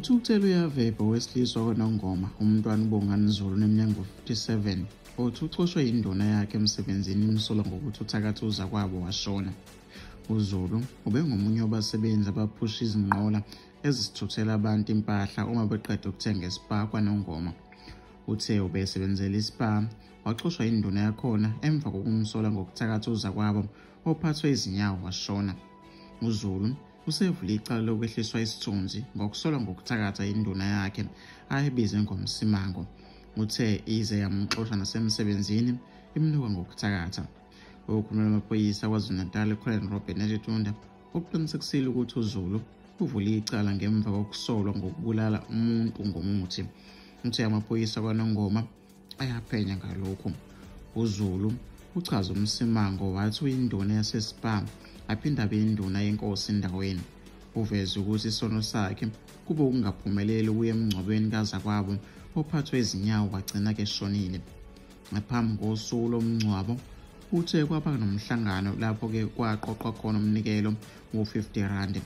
Uthukuthele uyaveva owesilisa wakwaNongoma, uMntwana uBongani Zulu oneminyaka engu-57, othi uxoshwe yinduna yakhe emsebenzini imsola ngokuthi uthakathe uzakwabo washona. UZulu ubengomunye wabasebenzi abaphusha izinqola ezithuthela abantu impahla uma beqeda ukuthenga eSpar kwaNongoma. Uthe ubesebenzela iSpar, waxoshwa yinduna yakhona emva kokumsola ngokuthakatha uzakwabo ophathwe izinyawo washona. UZulu usevule icala lokwehliswa isithunzi ngokusolwa ngokuthakatha induna yakhe ayibize ngoMsimango. Uthe ize yamxosha nasemsebenzini imnuka ngokuthakatha. Okhulumela amaphoyisa KwaZulu-Natal uColonel Robert Netshiunda uqinisekisile ukuthi uZulu uvule icala ngemva kokusolwa ngokubulala umuntu ngomuthi. Uthe amaphoyisa kwaNongoma ayaphenya ngalokhu. UZulu uchaze uMsimango wathi uyinduna yaseSpar aphinde abe induna yenkosi endaweni. Uveze ukuthi isono sakhe kube ukungaphumeleli ukuya emngcwabeni kazakwabo ophathwe izinyawo wagcina keshonile. Ngaphambi kosuku lomngcwabo uthe kwaba nomhlangano lapho-ke kwaqoqwa khona umnikelo wo-50 rand.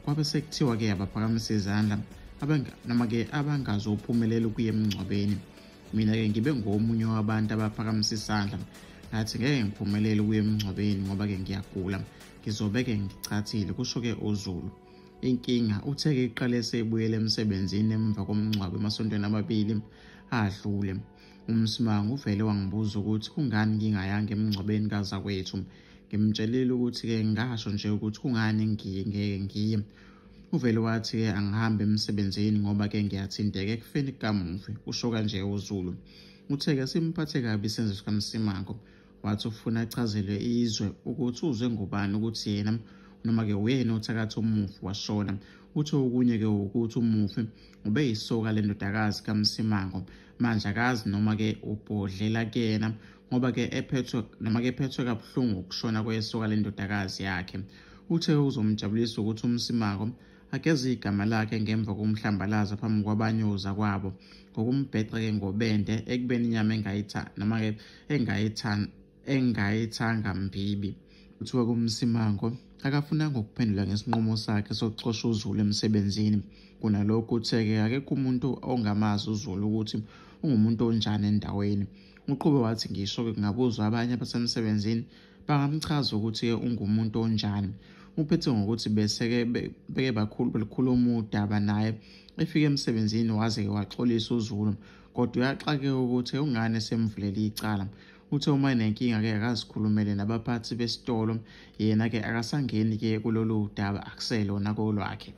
Kwabe sekuthiwa-ke abaphakamise izandla noma-ke abangazophumelela ukuya emngcwabeni. Mina-ke ngibe ngomunye wabantu abaphakamisa isandla, ngathi ngeke ngiphumelele ukuya emngcwabeni ngoba-ke ngiyagula, ngizobe-ke ngichathile, kusho-ke uZulu. Inkinga uthe-ke iqale seyibuyele emsebenzini emva komngcwabo emasontweni amabili adlule. UMsimango uvele wangibuza ukuthi kungani ngingayanga emngcwabeni kazakwethu. Ngimtshelile ukuthi-ke ngasho nje ukuthi kungani ngeke ngiye. Uvele wathi-ke angihambe emsebenzini ngoba-ke ngiyathinteka ekufeni kukamufi, usho kanje uZulu. Uthe-ke simphathe kabi isenzo sikaMsimango, wathi ufuna achazelwe izwe ukuthi uzwe ngubani ukuthi yena noma-ke uyena othakatha umufi washona. Uthe okunye-ke ukuthi umufi ubeyisoka lendodakazi kaMsimango, manje akazi noma-ke ubhodlela kuyena ngoba-ke ephethwe noma-ke ephethwe kabuhlungu ukushona kwesoka lendodakazi yakhe. Uthe uzomjabulisa ukuthi uMsimango ageze igama lakhe ngemva kokumhlambalaza phambi kwabanye ozakwabo ngokumbheca-ke ngobende ekubeni inyama noma-ke engayithanga mbibi. Kuthiwa kuMsimango akafunanga ukuphendula ngesinqumo sakhe sokuxosha uZulu emsebenzini. Kunalokho uthe-ke akekho umuntu ongamazi uZulu ukuthi ungumuntu onjani endaweni. Uqhube wathi ngisho-ke kungabuzwa abanye abasemsebenzini bangamchaza ukuthi-ke ungumuntu onjani. Uphethe ngokuthi bese-ke beke belikhuluma udaba naye efika emsebenzini waze-ke waxolisa uZulu, kodwa uyaxakeka ukuthi ungane semvulele icala. Uthe uma enenkinga-ke akazikhulumele nabaphathi besitolo, yena-ke akasangeni-ke kulolu daba akuselona kolwakhe.